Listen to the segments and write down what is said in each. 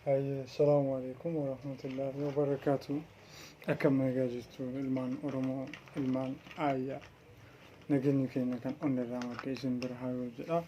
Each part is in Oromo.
Hayyee, Assalaamu alaikum warahmatullaahi wabarakaatu. Akkam nagaa jirtu ilmaan Oromoo, ilmaan Aayyaa. Nageenyi keenya kan onnee irraa madde isin bira haa ga'u jedha.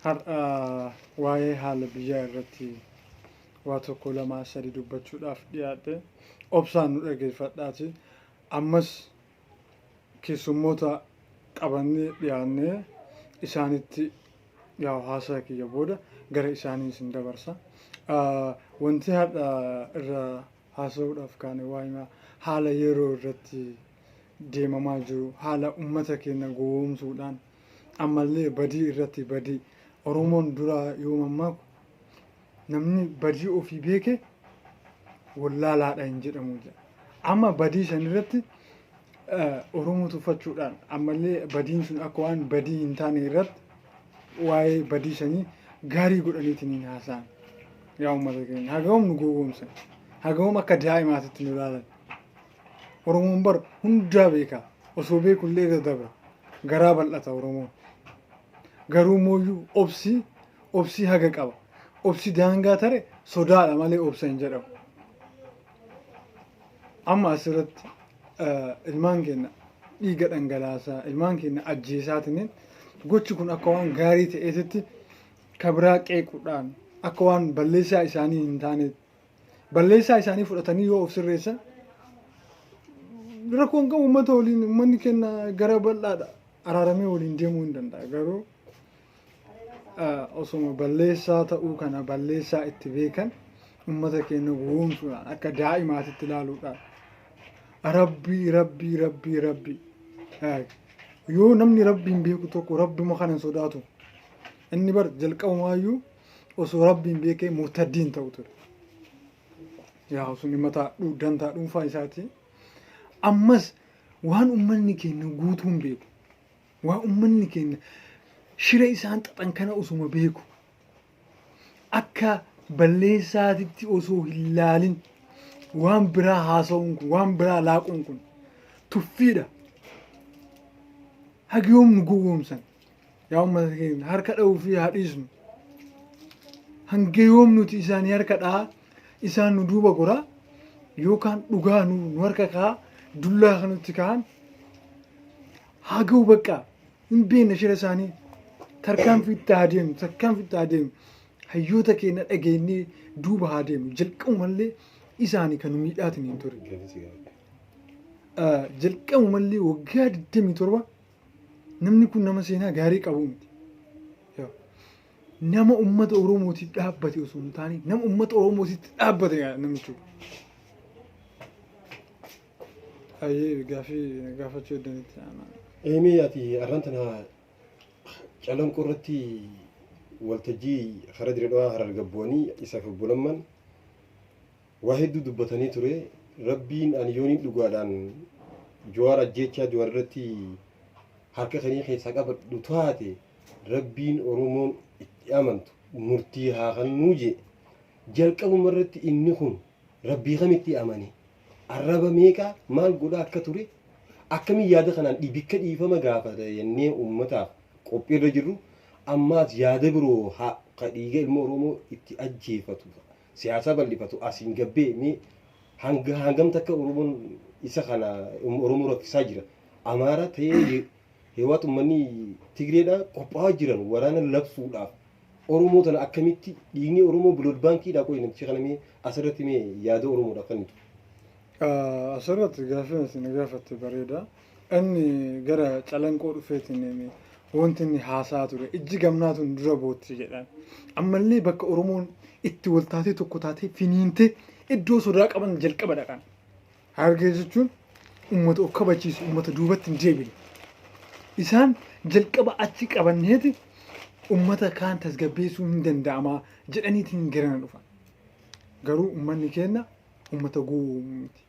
Har'a waa'ee haala biyyaa irratti waa tokko lamaa sadi dubbachuudhaaf dhiyaadhe. Obsaan nu dhageeffadhaati. Ammas keessummoota qabannee dhiyaannee isaanitti yaa haasaa kiyya booda gara isaanii isin dabarsa. Wanti har'a irra haasa'uudhaaf kaane waa'ee haala yeroo irratti deemamaa jiru, haala ummata keenya gowwoomsuudhaan ammallee badii irratti badii. Oromoon duraa yoo mammaaku namni badii ofii beeke wallaalaadha hin jedhamu jedha. Amma badii san irratti Oromoo tuffachuudhaan ammallee badiin sun akka waan badii hin taane irratti waa'ee badii sanii gaarii godhaniitiin hin haasa'an. Yaa uummata keenya hagam nu gowwoomsan, hagam akka daa'imaatitti nu ilaalan. Oromoon bar hundaa beeka, osoo beekullee irra dabra, garaa bal'ata Oromoon. Garuu mooyyuu obsi obsi haga qaba. Obsi daangaa tare sodaadha malee obsa hin jedhamu. Amma asirratti ilmaan keenya dhiiga dhangalaasaa, ilmaan keenya ajjeesaatiniin gochi kun akka waan gaarii ta'eetitti kabiraa qeequudhaan akka waan balleessaa isaanii hin taanetti balleessaa isaanii fudhatanii yoo of sirreessan rakkoon qabu. Uummata waliin uummanni keenya gara bal'aadha, araaramee waliin deemuu hin danda'a. Garuu osoma balleessaa ta'uu kana balleessaa itti beekan uummata keenya gowwoomsuudhaan akka daa'imaatitti ilaaluudhaan, rabbii rabbii rabbii rabbii, yoo namni rabbiin beeku tokko rabbima kana hin sodaatu. Inni bar jalqabumaayyuu osoo rabbiin beekee murtaddiin ta'u ture. Yaa sun mataa dantaa dhuunfaa isaati. Ammas waan uummanni keenya guutuun beeku, waan uummanni keenya shira isaan xaxan kana osuma beeku akka balleessaatitti osoo hin laalin waan biraa haasa'uun kun, waan biraa laaquun kun tuffiidha. Haga yoom nu gowwoomsan? Yaa uummata keenya, harka dha'uu fi haa dhiisnu. Hanga yoom nuti isaanii harka dha'aa isaan nu duuba goraa yookaan dhugaa nu harka kaa'aa dullaa kan nutti kaa'an haa ga'u? Bakka hin beekne shira isaanii tarkaanfii itti haa deemnu, tarkaanfii itti haa deemnu. Hayyoota keenya dhageenyee duuba haa deemnu. Jalqabumallee isaanii kan nu miidhaatiin hin ture. Jalqabumallee waggaa 27 namni kun nama seenaa gaarii qabu miti. Nama uummata Oromootiif dhaabbate osoo hin taane nama uummata Oromootiif dhaabbate namichi kun. Ayyee, gaafii gaafachuu hedduunitti. Eemee, ati arran tana Calanqoo irratti waltajjii karaa Dirree Harar gabbu'anii isaaf obbo Lammaan waa hedduu dubbatanii ture. Rabbiin ani yooniin dhugaadhaan Jawaar ajjeechaa Jawaar irratti harka kanii keessaa qabadhu taate, Rabbiin Oromoon itti amantu murtii haa kennuu jee. Jalqabuma irratti inni kun Rabbii kamitti amane? Arraba meeqaa maal godhaa akka ture, akkamiin yaada kanaan dhibikka dhiifama gaafata jennee uummataaf qophiirra jirru, ammaas yaada biroo ka dhiiga ilma Oromoo itti ajjeefatu siyaasaa bal'ifatu asiin gabbee mee hanga hangam takka Oromoon isa kana Oromoo rakkisaa jira. Amaara ta'ee heewaat uummanni Tigreedha qophaa'aa jiran waraana labsuudhaaf. Oromoo tana akkamitti dhiigni Oromoo blood bankiidhaa qoyi namtichi kana mee asirratti mee yaada Oromoodhaaf kennitu? Asirratti gaaffii ati na gaafatte bareeda. Inni gara Calanqoo dhufeetiin wanti inni haasaa ture ijji gamnaa tun dura bootti jedhan. Ammallee bakka Oromoon itti wal taatee tokko taatee finiintee iddoo sodaa qaban jalqaba dhaqan. Harargee jechuun uummata of kabachiisu, uummata duubatti hin deebine. Isaan jalqaba achi qabanneeti uummata kaan tasgabbeessuu hin danda'amaa jedhaniitiin garana dhufan. Garuu uummanni keenya uummata gowwoomu miti.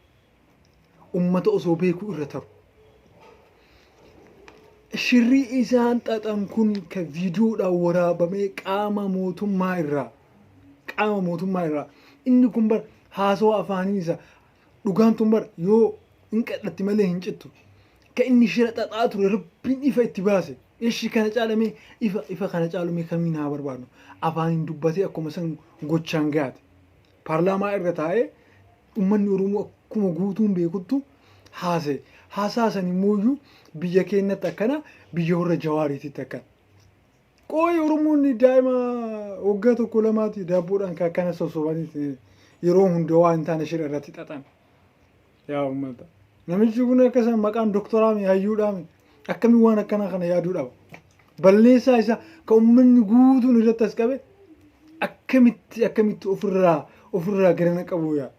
Uummata osoo beekuu irra taru. Shirri isaan xaxan kun ka viidiyoodhaan waraabamee qaama mootummaa irraa inni kun bar haasawaa afaanii isa dhugaan tun bar yoo hin qadhatti malee hin cittu. Ka inni shira xaxaa ture Rabbiin ifa itti baase. Ishi kana caalamee ifa ifa kana caalumee kamiin haa barbaadnu? Afaaniin dubbatee akkuma san gochaan gaate. Paarlaamaa irra taa'ee uummanni Oromoo akkuma guutuun beekuttu haasa'e. Haasaa san immoo biyya keenyatti akkana, biyya warra Jawaariititti akkana. Qooyi Oromoon daa'ima waggaa tokko lamaati daabboodhaan kan akkana sossobanii yeroo hunda waan hin taane shira irratti xaxan. Yaa uummata. Namichi kun akka isaan maqaan doktoraami hayyuudhaami akkamiin waan akkanaa kana yaaduu dhaba. Balleessaa isaa kan uummanni guutuun irratti as qabe akkamitti ofirraa garana qabuu yaada.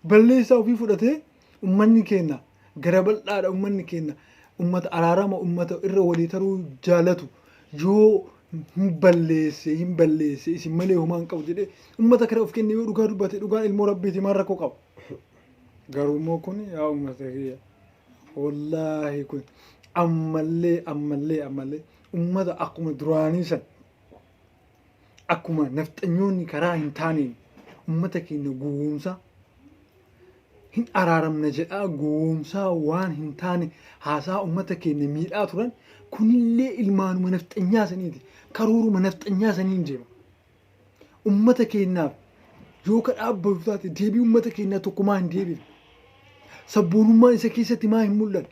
Balleessaa ofii fudhatee uummanni keenya gara bal'aadha, uummanni keenya uummata araarama, uummata irra walii taruu jaalatu, yoo hin balleesse hin balleesse isin malee homaa hin qabu jedhee uummata kana of kenne yoo dhugaa dubbate, dhugaan ilmoo rabbiiti, maal rakkoo qaba. Garuu immoo kun, yaa uummata kiyya, wallaahi kun ammallee uummata akkuma duraanii san, akkuma nafxanyoonni karaa hin taaneen uummata keenya gowwoomsaa, hin araaramna jedhaa gowwoomsaa, waan hin taane haasaa uummata keenya miidhaa turan, kunillee ilmaanuma nafxanyaa saniiti, karooruma nafxanyaa saniin deema. Uummata keenyaaf yoo ka dhaabbatu taate, deebii uummata keenyaa tokko maa hin deebine? Sabboonummaan isa keessatti maa hin mul'anne?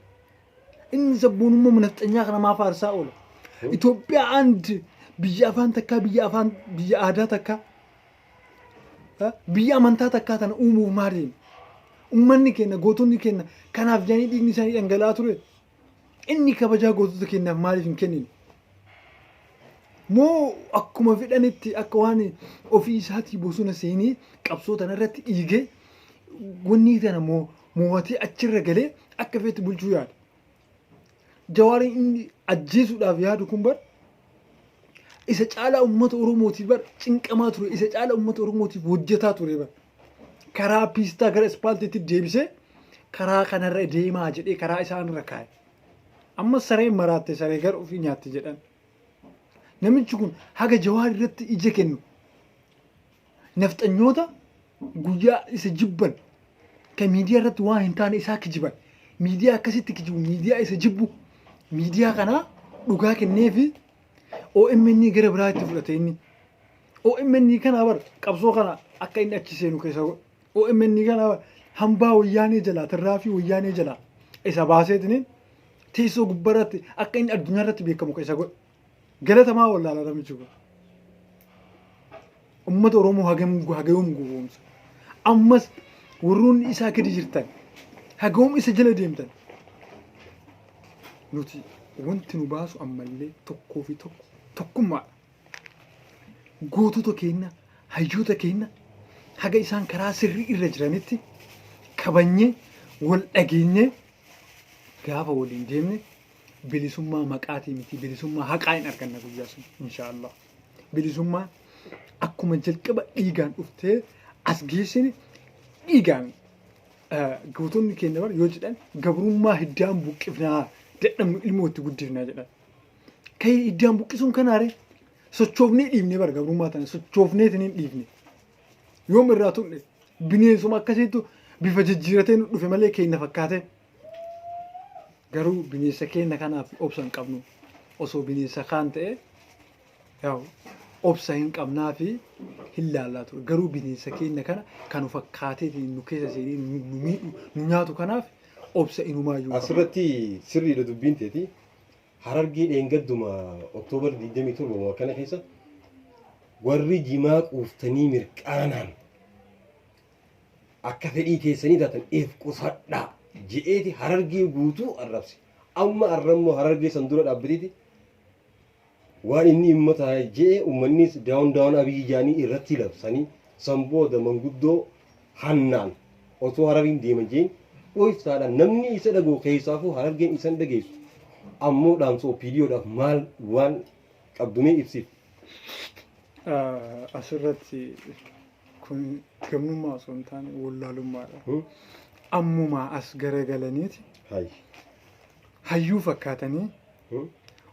Inni sabboonummaa nafxanyaa kana maa faarsaa oola? Itoophiyaa and biyya afaan takkaa, biyya afaan, biyya aadaa takkaa, biyya amantaa takkaa tana uumuuf maa deema? Uummanni keenya, gootonni keenya kanaaf jedhanii dhiigni isaanii dhangala'aa ture. Inni kabajaa gootota keenyaaf maaliif hin kennine? Moo akkuma fedhanitti akka waan ofii isaatii bosona seenee qabsoo tana irratti dhiigee wanni tana mo'atee achirra galee akka feetti bulchuu yaada. Jawaariin inni ajjeesuudhaaf yaadu kun bar isa caalaa uummata Oromootiif bar cinqamaa ture, isa caalaa uummata Oromootiif hojjetaa ture bar. Karaa piistaa gara ispaaltiitti deebisee karaa kanarra deemaa jedhee karaa isaanirra kaa'e. Amma sareen maraatte saree gara ofii nyaatti jedhan. Namichi kun haga Jawaar irratti ija kennu, nafxanyoota guyyaa isa jibban kan miidiyaa irratti waan hin taane isaa kijiban, miidiyaa akkasitti kijibu, miidiyaa isa jibbu, miidiyaa kanaa dhugaa kenneefi OMN gara biraa itti fudhate inni. OMN kana bar qabsoo kana akka inni achi seenu keessa godhe. OMN kana bar hambaa wayyaanee jalaa, tirraafii wayyaanee jalaa isa baaseetiniin teessoo gubbaarratti akka inni addunyaa irratti beekamu keessa godhe. Galatamaa wallaala namichi kun. Uummata Oromoo hagam hagayoom gowwoomsa? Ammas warroonni isaa gadi jirtan hagayoom isa jala deemtan? Nuti wanti nu baasu ammallee tokkoo fi tokko tokkummaadha. Gootota keenya, hayyoota keenya haga isaan karaa sirrii irra jiranitti kabanyee, wal dhageenyee gaafa waliin deemne, bilisummaa maqaatii miti, bilisummaa haqaa hin arganna guyyaa sun inshaallah. Bilisummaan akkuma jalqaba dhiigaan dhuftee as geessine, dhiigaan gootonni keenya bar yoo jedhan, gabrummaa hiddaan buqqifnaa, dadhabnu ilmoo itti guddifnaa jedhan. Kan hiddaan buqqisuun kanaare sochoofnee dhiifne bar, gabrummaa tana sochoofneetiin hin dhiifne. Yoom irraa turre? Bineensuma akkasiitu bifa jijjiiratee nu dhufe malee keenya fakkaatee. Garuu bineensa keenya kanaaf obsa hin qabnu. Osoo bineensa kaan ta'e yaa'u obsa hin qabnaa fi hin laallaa ture. Garuu bineensa keenya kana kan nu fakkaateetiin nu keessa seenee nu miidhu, nu nyaatu kanaaf obsa inumaayyuu hin qabnu. Asirratti sirriidha dubbiin teeti. Harargee dheengadduma Oktoobar 27 akkana keessa warri jimaa quuftanii mirqaanaan akka fedhii keessanii taatan if qusadhaa je'eeti Harargee guutuu arrabse. Amma arrammoo Harargee san dura dhaabbateeti waan inni uummata je'e, uummannis "Down down Abiyyi" jaanii irratti labsanii, san booda manguddoo hannaan osoo Harariin deeman jeen dhoysaadhaan namni isa dhaga'u keessaafuu Harargeen isan dhageessu. Ammoo dhaamsa OPDOdhaaf maal waan qabdumee ibsiif. Asirratti kun gamnummaa osoo hin taane wallaalummaadha. Ammumaa as garagalaniiti hayyuu fakkaatanii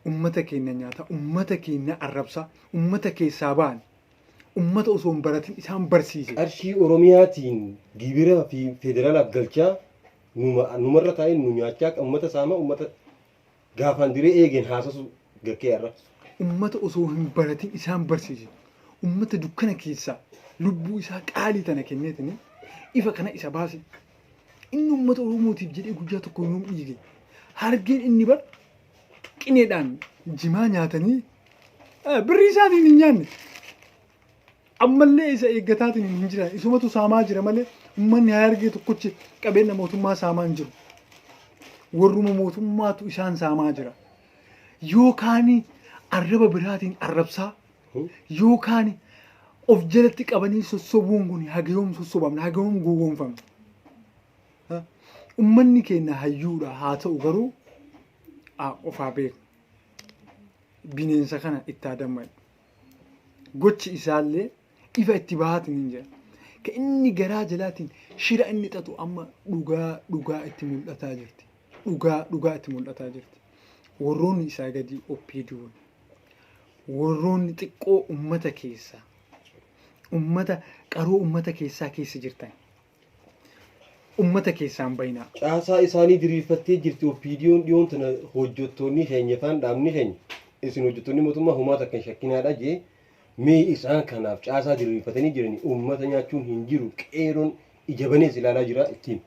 ummata keenya nyaata, ummata keenya arrabsaa, ummata keessaa ba'an, ummata osoo hin baratin isaan barsiise. Qarshii Oromiyaatiin gibira fi federaalaaf galchaa numarra taa'ee nu nyaachaa, ummata saamaa, ummata gaafaan diree eegeen haasasu gakkee irra. Ummata osoo hin baratin isaan barsiise. Ummata dukkana keessaa lubbuu isaa qaalii tana kenneetini ifa kana isa baase. Inni ummata Oromootiif jedhee guyyaa tokko yoom dhiige? Harargeen inni bar qineedhaan jimaa nyaatanii birrii isaatiin hin nyaanne. Ammallee isa eeggataatiin hin jiran. Isumatu saamaa jira malee uummanni Harargee tokkochi qabeenya mootummaa saamaa hin jiru. Warruma mootummaatu isaan saamaa jira. Yookaan arraba biraatiin arrabsaa yookaan of jalatti qabanii sossobuun kun haga yoom sossobamna, haga yoom gowwoomfamna? Uummanni keenya hayyuudha haa ta'u garuu of haa beeku. Bineensa kana itti haa dammaqnu. Gochi isaallee ifa itti bahaatiin hin jira. Ka inni garaa jalaatiin shira inni xaxu amma dhugaa dhugaa itti mul'ataa jirti. Dhugaa dhugaa itti mul'ataa jirti. Warroonni isaa gadi OPDO'n, warroonni xiqqoo ummata keessaa, ummata qaroo ummata keessaa keessa jirtan, ummata keessaan bayinaa. Caasaa isaanii diriirfattee jirti OPDO'n dhiyoon tana. Hojjettoonni keenya faan dhaabni keenya isin hojjettoonni mootummaa homaa takka hin shakkinaadha jee. Mee isaan kanaaf caasaa diriirfatanii jiranii uummata nyaachuun hin jiru, qeeroon ija banees ilaalaa jira ittiin.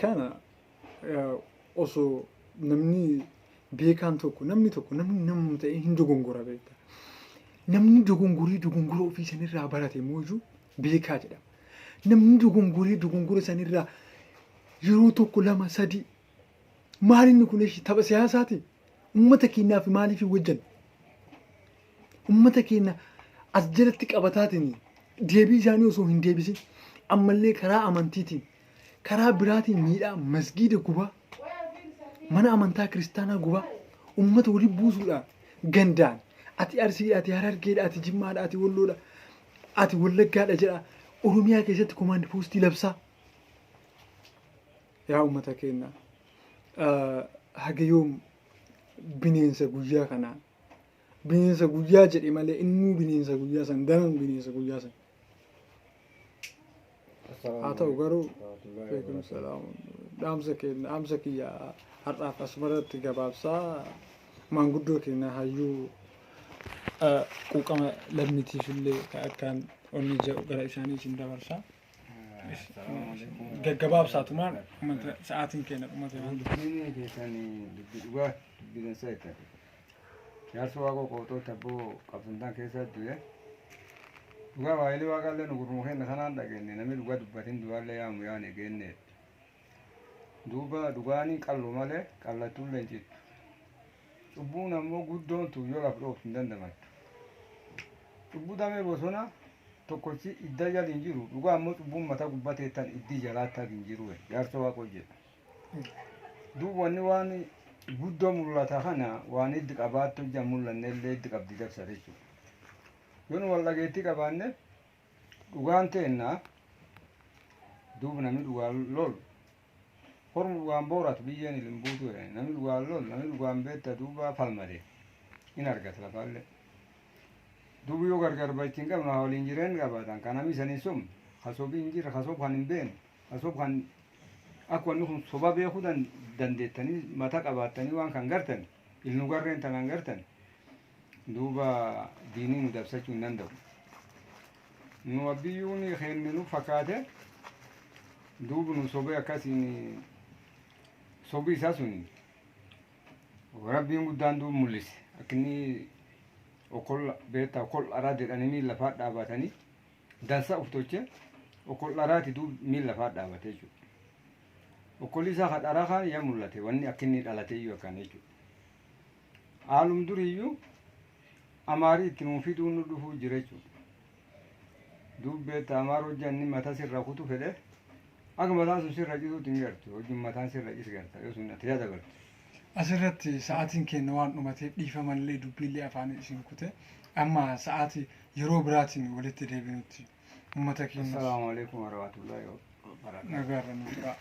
Kana osoo namni beekaan tokko, namni tokko, namni namuma ta'e hin dogongora beekta. Namni dogongoree dogongora ofii sanirraa barate immoo iyyuu beekaa jedhama. Namni dogongoree dogongora sanirraa yeroo tokko, lama, sadi, maal inni kun ishii tapha siyaasaati? Uummata keenyaaf maaliif hin hojjanne? Uummata keenya as jalatti qabataatiin deebii isaanii osoo hin deebisin ammallee karaa amantiitiin, karaa biraatiin miidhaa, masgiida gubaa, mana amantaa kiristaanaa gubaa, uummata waliin buusuudhaan gandaan ati Arsiidha, ati Harargeedha, ati Jimmaadha, ati Walloodha, ati Wallaggaadha jedha Oromiyaa keessatti command post labsaa. Yaa uummata keenya, haga yoom bineensa guyyaa kanaa, bineensa guyyaa jedhe malee innuu bineensa guyyaa san daran bineensa guyyaa san haa ta'u garuu beekumsa dhaamsa keenya, dhaamsa kiyya har'aaf asumarratti gabaabsaa. Maanguddoo keenya hayyuu quuqama lammitiif illee akkaan onni jedhu gara isaanii isin dabarsa. Gaggabaabsaatumaan sa'aatiin keenya dhumate waan. Dubbiin keessan dubbii dhugaa, dubbii dansaa jettan. Jaarsa Waaqoo qootoo tabboo qabsuntaan keessa du'e. Dhugaa waa'ee waaqaallee nu gurmuu keenya kanaan dhageenye, namni dhugaa dubbatin du'aallee yaamu yaan egeenne. Duuba dhugaanii qallu malee qallattuullee hin cittu. Cubbuun ammoo guddoon tu yoo laf dhooftu hin dandamattu. Cubbuu damee bosona tokkochi idda jala hin jiru, dhugaa ammoo cubbuun mataa gubbaa teettan iddii jalaatti hin jiru, jaarsa Waaqoo jedha. Duuba wanni waan guddoo mul'ata kana waan iddi qabaattu ija mul'anne illee iddi qabdi dabsate jechuudha. Yoo nu wal dhageettii qabaanne dhugaan teenna, duuba namni dhugaan lolu hormu dhugaan booratu biyyeen hin buutu jedhani. Namni dhugaan lolu, namni dhugaan beekta duuba falmate in argata lafaallee. Duuba yoo gargar bachi hin qabne waliin jireenya qabaatan kan namni isanii sun kasobii hin jirre, kasob kan hin beekne, kasob kan akka wanni kun soba beekuu dandeettanii mata qabaattanii waan kan gartan ilnu garreen tanaan gartan, duuba diinii nu dabsachuu hin danda'u. Nu abbiyyuun keenya nu fakkaate duuba nu sobee akkasiin sobii isaa sun rabbiin guddaan duuba mul'ise akka inni okol beektaa okol dharaa jedhanii miila lafaa dhaabatanii dansa uf tolchee okol dharaati duuba miila lafaa dhaabate jechuudha. Okkolli isaa ka dharaa kaan yaa mul'ate wanni akka inni dhalate iyyuu akkaan jechuudha. Haalum duriyyuu amaarii itti nuu fiduun nu dhufuu jira jechuudha. Duub beektaa amaar hojjanni mataa sirra kutu fedhe akka mataan sun sirra cituutti hin gartu, hojii mataan sirra cis garta yoo sun ati yaada gartu. Asirratti sa'aatiin keenya waan dhumateef dhiifamallee dubbiillee afaan isin kute. Amma sa'aatii yeroo biraatiin walitti deebinutti uummata keenya Assalaamu alaikum warahmatullahi wabarakatuh. Nagaarra nu tura.